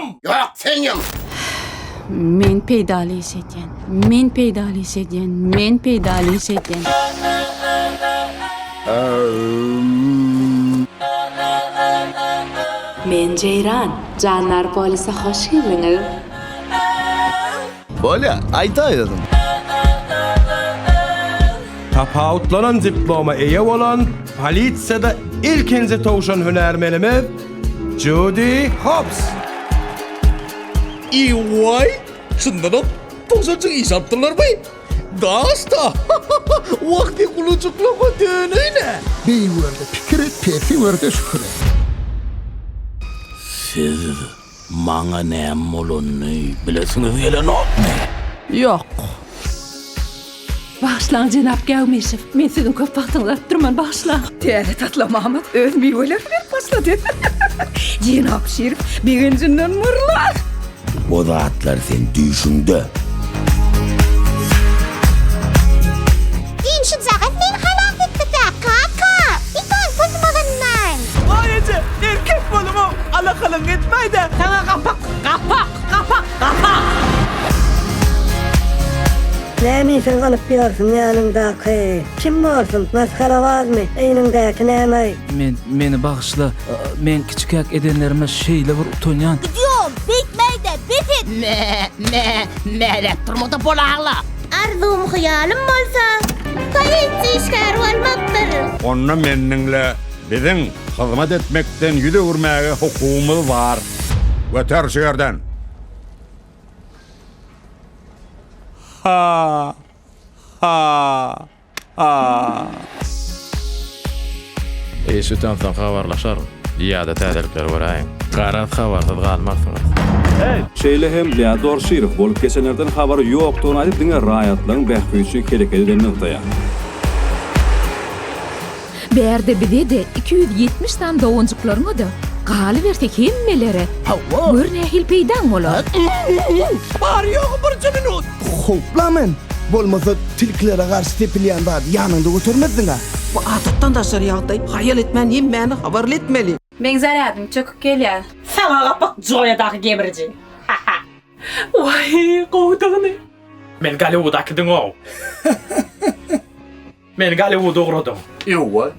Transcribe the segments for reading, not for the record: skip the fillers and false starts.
Ýum! Ýok, sen ýum! Men peýdaly iş edýän. Men peýdaly iş edýän. Men peýdaly iş edýän. Men Jeýran. Jandar polise hoş geldiňiz. Bolýa, aýdaýdym. Tapawutlanan diploma eýe bolan polisiýada ilkinji towşan hünärmenimiz Judi Hobbs. Ewaý, çyndanam towşanjyk iş alypdyrlarmy? Daşda! Wah diý gulajyklaryma döneýin-ä! Beýi görde pikir et, pesi görde şükür et. Siz maňa näme bolanyny bilesiňiz gelenokmy? Ýok. Bagyşlaň jenap Gäwmişow, men siziň köp wagtyňyzy alyp durman, bagyşlaň. Täze taslamamyz öz miwelerini berip başlady. Jenap Şirow begenjinden myrlar. O zatlar seň düýşüňde. Düýn şujagaz meni halas etdi-dä, kaka! Iton pyzmagyndan! Waý eje, erkek boluň-ow, alakalygyňy etmäý-dä! Saňa gapak, gapak, gapak, gapak! Näme iýseň alyp ýörsüň ýanyňdaky Kim borsuň masgarabazmy eýniňdäki nämeý. Men, meni bagyşla, men kiçikäk edenlerime şeýle bir utanýan. Gidýom, beýtmäý-de, bes et! Me, me, mäläp durma-da bol agla! Arzuwym hyýalym bolsa, polisiýa işgäri bolmakdyr. Onda menniňle biziň hyzmat etmekden ýüz öwürmäge hukugymyz bar. Göter şu ýerden! Ha! Ha! Ha! Iş bitansoň habarlaşaryn. Ýa-da täzelikleri göräýiň. Garaz habarsyz galmarsyňyz. Şeýle hem Leodor Şirow bolup geçenlerden habary ýokdugyny aýdyp, diňe raýatlaryň bähbidi üçin hereket edenini nygtaýar. Bärde bize-de, 270 sany doganjyklaryňa-da, galyberse hemmelere, Hawa. gör nähili peýdaň bolar. Bary-ýogy birje minut. Hopla men! Bolmasa tilkilere garşy sepilýän zady ýanyňda götermezdiň-ä. Bu adatdan daşary ýagdaý. Haýal etmän hemmäni habarly etmeli. Meň zarýadym çöküp gelýär. Saňa gapak Joýadaky gemiriji. Ha-ha. Waý, gowudygyny. Meni Golliwuda äkidiň-ow. Meni Golliwuda ugradyň. Ýowa.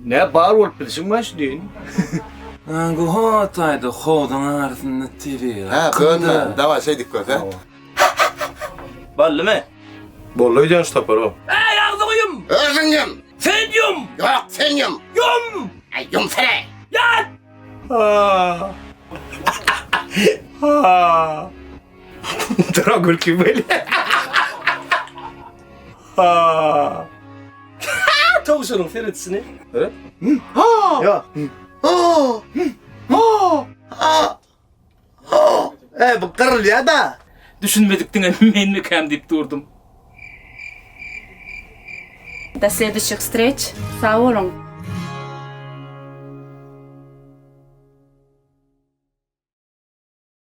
Nä bar bolup bilşiň bar şu düýn. Aňgy hotaýda howzuň arasynda tebigat. Hä, könme. Dawaý şeýdip görse. Boldumy? Boldy öýdýän şu sapar-ow. Äý, agzyňy ýum! Özüň ýum! Sen ýum! Ýok, sen ýum! Ýum! Äý, ýumsana! Ýat! Ha. Ha. Dura gülki böyle. Ha. Towşanyň seredişini. Seret. Ha. Ýa. Ha. Ha. Ha. Ha. E, bu gyrylýar-da. Düşünmedik diňe menmikäm diýip durdum. Do следующих встреч. Sag boluň.